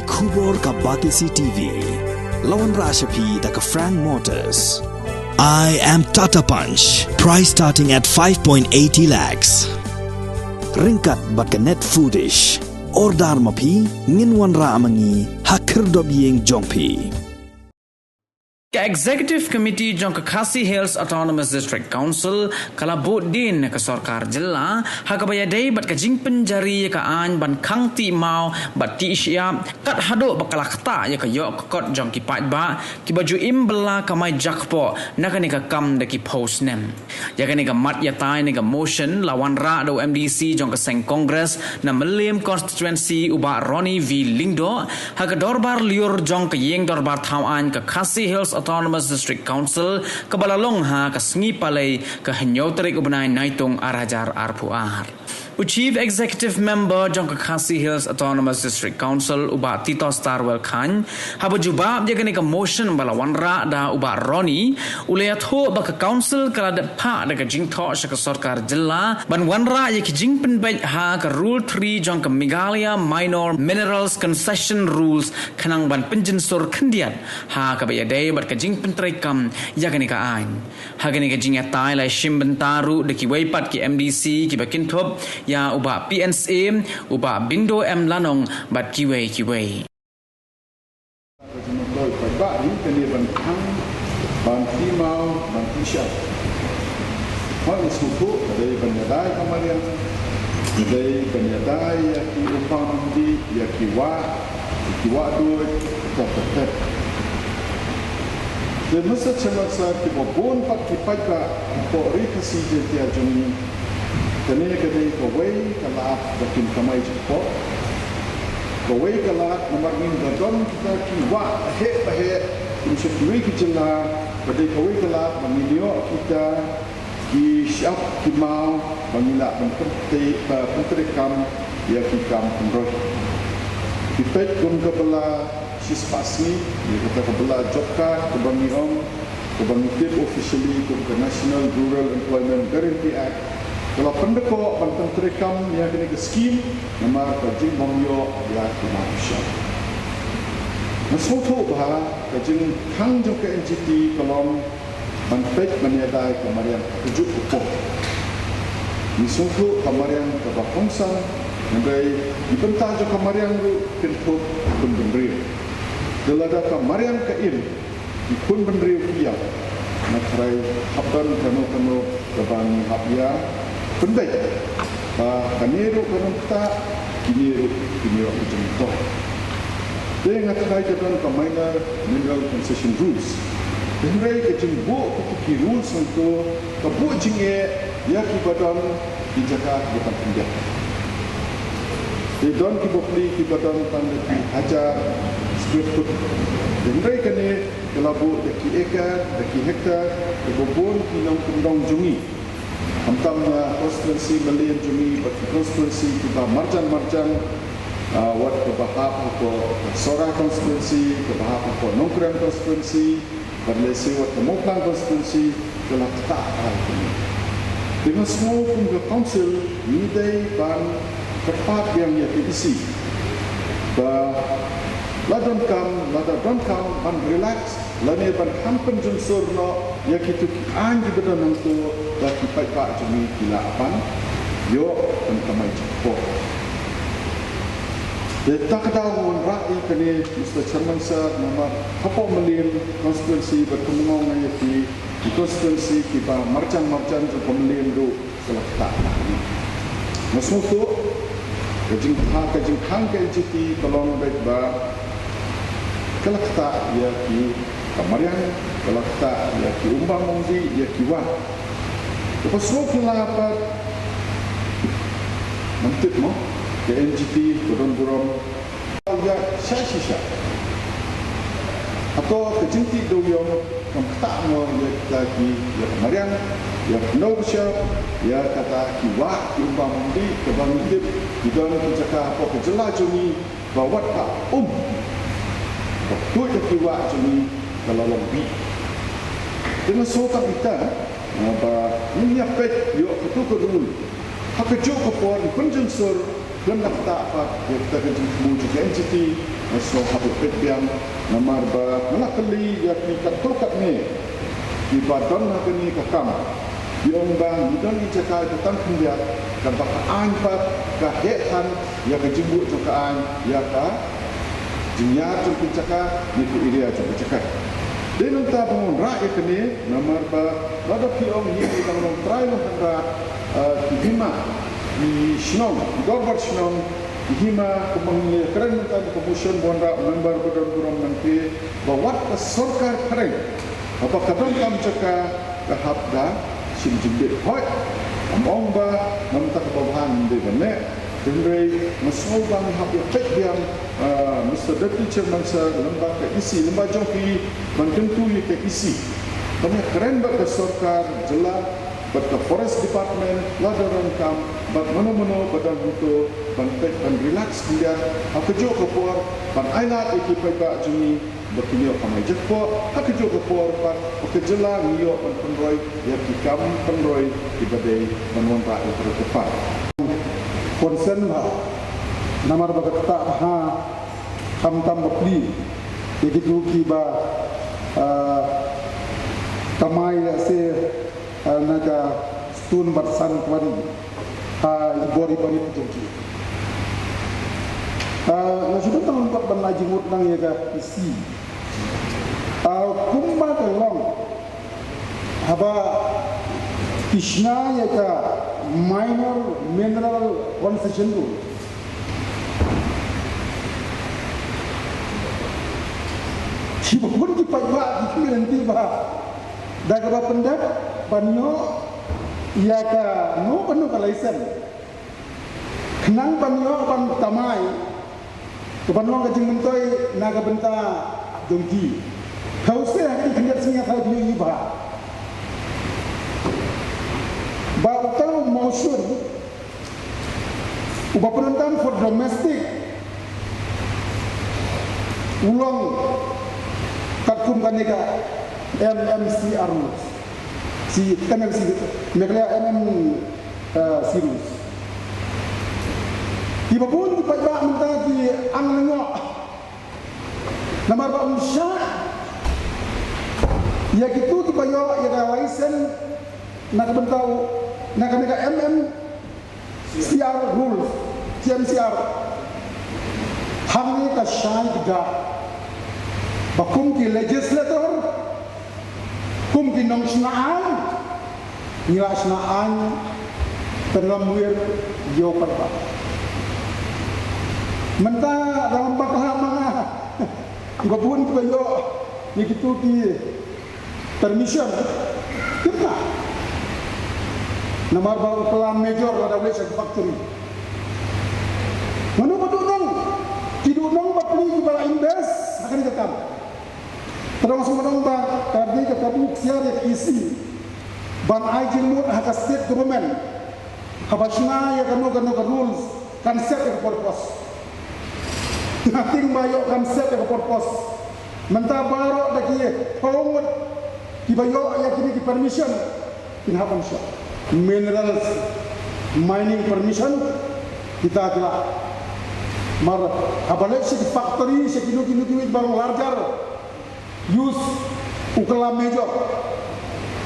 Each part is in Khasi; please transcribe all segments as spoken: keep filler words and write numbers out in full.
Khubor ka Batesi T V. La wanrah sha phi da ka Frank Motors. I am Tata Punch. Price starting at five point eighty lakhs. Ryngkat bad ka Net Foodish. Order ma phi, ngin wanrah ma ngi ha khyrdop ïing jong phi. Ka Executive Committee jong ka Khasi Hills Autonomous District Council ka la buh dien na ka sorkar jylla ha kaba ïadei bad ka jingpynjari ïa ka aiñ ban khang tih maw bad tih shyiap, kat haduh ba ka la ktah ïa ka ïoh ka kot jong ki paidbah kiba ju im bylla kamai jakpoh na kane ka kam da ki phew snem. Ïa kane ka mat ïatai ne ka motion la wanrah da u M D C jong ka seng Congress na Mylliem constituency, u Bah Ronnie V Lyngdoh, ha ka dorbar lyiur jong ka ïing dorbar thaw aiñ ka Khasi Hills Autonomous District Council kaba la long ha ka sngi Palei, ka hynñiew tarik u bnai Naitung ar hajar arphew ar. U Chief Executive Member jong ka Khasi Hills Autonomous District Council, u Bah Titosstarwell Chyne, haba jubab ïa kane ka motion ba la wanrah da u Bah Ronnie, u la ïathuh ba ka council ka la dep phah da ka jingthoh sha ka sorkar jylla ban wanrah ïa ki jingpynbeit ha ka Rule three jong ka Meghalaya Minor Minerals Concession Rules khnang ban pynjynsur khyndiat ha kaba ïadei bad ka jingpyntreikam ïa kane ka aiñ. Ha kane ka jingïatai la shim bynta ruh da kiwei pat ki M D C kiba kynthup ïa u Bah P N Syiem, u Bah Bindo M Lanong bad kiwei kiwei. Ka jingmyntoi paidbah hi kane ban khang, ban tih maw, ban tih shyiap. Hooid, ngi sngewthuh ka dei ban ïada ïa ka mariang, ka dei ban ïada ïa ki umbam umdih, ïa ki wah, ïa ki wah duid, ka dei. Te Mister Chairman Sir, kiba bun pat ki paidbah hapoh Ri Khasi Jaiñtia jong ngi, kane ka dei kawei ka lad ba kin kamai jingphoh. Kawei ka lad namar ngin da don kita ki wah baheh baheh kum sha kiwei ki jylla, ka dei kawei ka lad ba ngin ïoh kita ki shyiap ki maw ba ngi lah ban pyntrei, ba pyntreikam ïa ki kam pynroi. Ki peit kum ka bylla shispah sngi, ïa kata ka bylla job card kaba ngi ong, kaba ngi tip officially kum ka National Rural Employment Guarantee Act, ka la pyndkoh ban pyntreikam ïa kane ka skim namar ka jingbym ïoh ïa ki nongshong. Nga sngewthuh ba ka jingkhang jong ka N G T ka long ban peit ban ïada ïa ka mariang ha kajuh ka por. Ngi sngewthuh ka mariang kaba kongsan, hynrei ki bynta jong ka mariang ruh kynthup ki khun bynriew. Te lada ka mariang ka im, ki khun bynriew ki ïap, nga tharai hap don kano kano kaba ngi hap ïa pynbeit. Ba kane ruh kan ym ktah, kine ruh kin ïoh ka jingmyntoi. Te nga tharai ka don ka Minor Mineral Concession Rules. Hynrei ka jingbuh kito ki rules hangto ka buh jingeh ïa kiba don ki jaka kiba khyndiat. Te don ki bapli kiba don tang da ki hajar square foot. Hynrei kane ka la buh da ki acre, da ki hectare, kaba bun ki nongkyndong jong ngi. Khamtam na constituency Mylliem jong ngi bad ki constituency kiba marjan marjan, ah, wat kaba hap hapoh Sohra constituency, kaba hap hapoh Nongkrem constituency, bad lehse wat ka Mawphlang constituency, ka la ktah bha ïa kane. Te nga sngew kum ka council ngi dei ban kyrpad biang ïa ka E C ba la donkam, lada donkam ban relax lane ban khang pynjynsur noh ïa kito ki aiñ kiba don hangto ba ki paidbah jong ngi ki lah ban ïoh ban kamai jingphoh. Te ta ka daw nga wanrah ïa kane, Mister Chairman Sir, namar hapoh Mylliem constituency bad kumno nga ïa phi, ki constituency kiba marjan marjan jong ka Mylliem ruh ka la ktah. Nga sngewthuh ka jingkhang, ka jingkhang ka N G T ka long beit ba ka la ktah ïa ki, ka mariang, ka la ktah ïa ki umbam umdih, ïa ki wah. Kaba sngewphylla pat, ngam tip mo, ka N G T ka don burom ïa sha shisha. Hato ka jingtih dewïong kam ktah mo ïa kita ki, ïa ka mariang, ïa ka nongshop, ïa kata ki wah, ki umbam umdih, kaba ngi tip ki don ki jaka hapoh ka jylla jong ngi ba wat ka um, ka tuid ïa ki wah jong ngi ka la long bih. Te nga sngewthuh ita, ah, ba ngin ïa peit ïoh kato ka rule ha kajuh ka por, pynjynsur, lem da kata pat ïa kata ka jingthmu jong ka N G T, Nga sngew hap ïa peit biang namar ba nga la kylli ïa ki katto katne kiba don ha kane ka kam. Ki ong ba ngi don ki jaka ïa ka tang khyndiat kaba ka aiñ pat ka heh than ïa ka jingbuh jong ka aiñ ïa ka jingïar jong ki jaka ne ka area jong ki jaka. Dei nangta ba ngan rah ïa kane namar ba lada phi ong ngi dang long trai long kynrad, eh, ki hima ki shnong, ki dorbar shnong, ki hima kumba ngi kren mynta ka motion ba wanrah u member ba don burom nangta ba wat ka sorkar phareng haba ka donkam jaka ka hap da shim jingbit. Hooid, ngam ong ba namar kata kaba bha ngim dei ban leh. Hynrei nga sngew ba ngi hap ïa peit biang, ah, Mister Deputy Chairman Sir, lyngba ka E C, lyngba jong phi ban kyntu ïa ka E C. Ban ïa kren bad ka sorkar jylla bad ka Forest Department, lada donkam bad mano mano ba don hangto ban peit ban relax khyndiat ha kajuh ka por ban ailad ïa ki paidbah jong ngi ba kin ïoh kamai jakhlia ha kajuh ka por pat ba ka jylla ngi ïoh ban pynroi ïa ki kam pynroi kiba dei ban wanrah ïa ka rukpa. Concern bha namar ba kata ha khamtam bapli ïa kito kiba, ah, kamai ïa se, ah, na ka stone bad sand quarry ha i bor i barit jong ki. Ah, nga shu don tang lyngkot ban ai jingmut lang ïa ka E C. Ah, kumba ka long haba ki shna ïa ka Minor Mineral Concession Rule. Ki ba bun ki paidbah ki kmen ti ba da kaba pyndep ban ïoh ïa kano kano ka license khnang ban ïoh ban kamai ka ban long ka jingmyntoi na ka bynta jong ki. Hynrei ha ki khyndiat sngi ha ki ïohi ba ba uta u motion uba pyndonkam for domestic u long katkum kane ka M M C R rules. Si M M C, Meghalaya M M, eh, C rules. Kiba bun ki paidbah mynta ki ang lyngngoh namar ba ym shah ïa kito kiba ïoh ïa ka license na ka bynta u, na kane ka M M C R rules, C M C R. Hangne ka shai ka ba kum ki legislator, kum ki nongshna aiñ, ngi la shna aiñ pynlamwir ïa u paidbah. Mynta da lam bak ha ma nga kiba bun kiba ïoh ïa kito ki permission. Kynmaw namar ba u kylla major lada u leit sha factory. Mano ba duh nong? Ki duh nong bapli kiba la invest ha kane ka kam. Tang shu nong ba ka dei ka kabu ksiar ïa ka E C ban ai jingmut ha ka state government haba shna ïa kano kano ka rules kan set ïa ka purpose. Nga tieng ba ïoh kan set ïa ka purpose. Mynta baroh da ki phew ngut kiba ïoh ïa kine ki permission kin hap ban shah. Minerals mining permission kita kila. Mar haba leit sha ki factory sha kino kino kiwei ba long larger use u kylla major.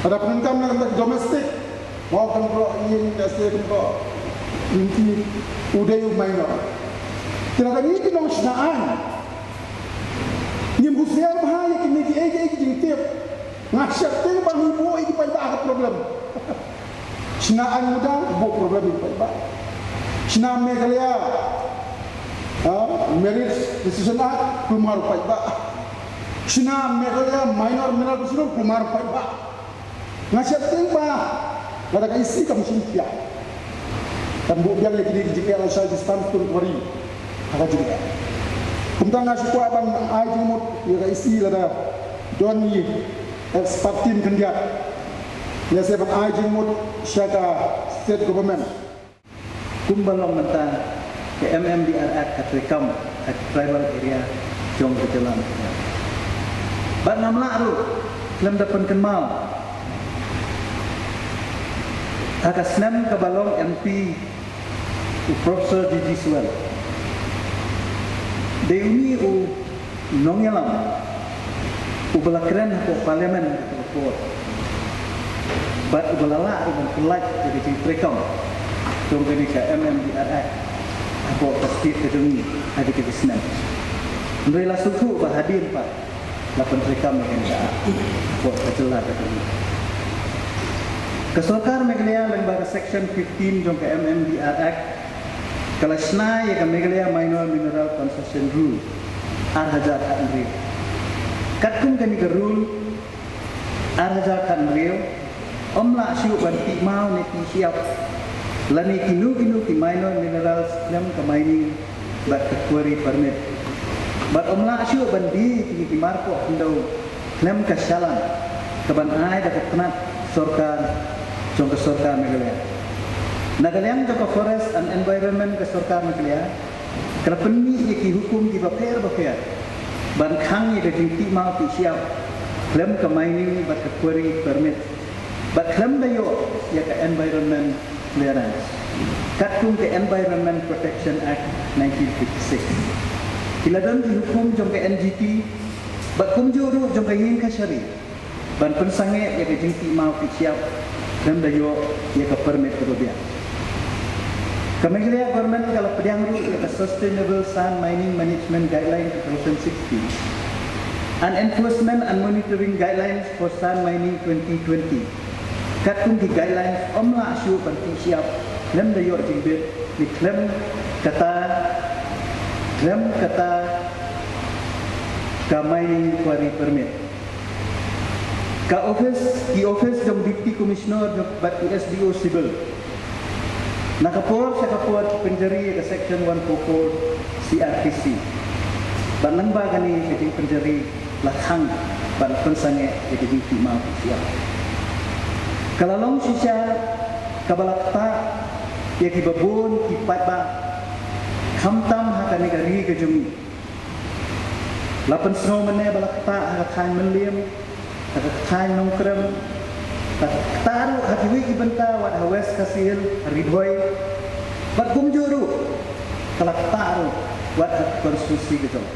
Haba pyndonkam na ka domestic, mo kan bro ïing da se kan bro inti u dei u minor. Kila da ngi ki nongshna aiñ ngim husiar bha ïa kine kiei kiei ki jingtip. Nga sheptieng ba ngi buh ïa ki paidbah ha ka problem. Shna aiñ muda buh problem ïa ki paidbah. Shna Meghalaya, ha, Marriage Registration Act kulmar u paidbah. Shna Meghalaya Minor Mineral Concession Rule kulmar u paidbah. Nga sheptieng ba lada ka E C kam shim khia, kan buh biang ïa kine ki jingeh lashai ki stone quarry ha ka jingeh. Kumta nga shu kwah ban ai jingmut ïa ka E C lada don i expert team khyndiat, lehse ban ai jingmut sha ka state government. Kumba long mynta ka M M D R Act ka treikam ha ka tribal area jong ka jylla Meghalaya. Bad ngam lah ruh khlem da pynkynmaw ha ka snem kaba long M P u Professor G G Sewell. Dei une u nongïalam uba la kren hapoh Parliament ha kata ka por bad uba la lah ruh ban pyllait ïa ka jingtreikam jong kane ka M M D R Act hapoh ka state ka jong ngi ha kata ka snem. Hynrei la sngewthuh ba hadien pat la pyntreikam ïa kane ka Act hapoh ka jylla ka jong ngi. Ka sorkar Meghalaya lyngba ka Section fifteen jong ka M M D R Act ka la shna ïa ka Meghalaya Minor Mineral Concession Rule ar hajar khathynriew. Katkum kane ka rule ar hajar khathynriew, ym lah shuh ban tih maw ne tih shyiap lane kino kino ki minor minerals khlem ka mining bad ka quarry permit. Bad ym lah shuh ban die ïa ki marpoh khyndew khlem ka shalan kaban ai da ka tnat sorkar jong ka sorkar Meghalaya. Na ka liang jong ka Forest and Environment ka sorkar Meghalaya ka la pynmih ïa ki hukum kiba pher bapher ban khang ïa ka jingtih maw tih shyiap khlem ka mining bad ka quarry permit bad khlem da ïoh ïa ka environment clearance katkum ka Environment Protection Act nineteen fifty-six. Ki la don ki hukum jong ka N G T bad kumjuh ruh jong ka ïing kashari ban pynsangeh ïa ka jingtih maw tih shyiap khlem da ïoh ïa ka permit kaba biang. Ka Meghalaya Government ka la pdiang ruh ïa ka Sustainable Sand Mining Management Guideline two thousand sixteen and Enforcement and Monitoring Guidelines for Sand Mining twenty twenty. Katkum ki guidelines ym lah shuh ban tih shyiap khlem da ïoh jingbit ne khlem kata khlem kata ka mining quarry permit. Ka office, ki office jong Deputy Commissioner jong bad ki S D O Civil na ka por sha ka por ki pynjari ïa ka Section one four four C R P C. Bad lyngba kane ka jingpynjari la khang ban pynsangeh ïa ka jingtih maw tih shyiap. Ka la long shisha kaba la ktah ïa kiba bun ki paidbah khamtam ha kane ka ri ka jong ngi. La pynsngew mynne ba la ktah ha ka thaiñ Mylliem, ha ka thaiñ Nongkrem, la ktah ruh ha kiwei ki bynta wat ha West Khasi Hills, ha Ri Bhoi bad kumjuh ruh ka la ktah ruh wat ha ka constituency ka jong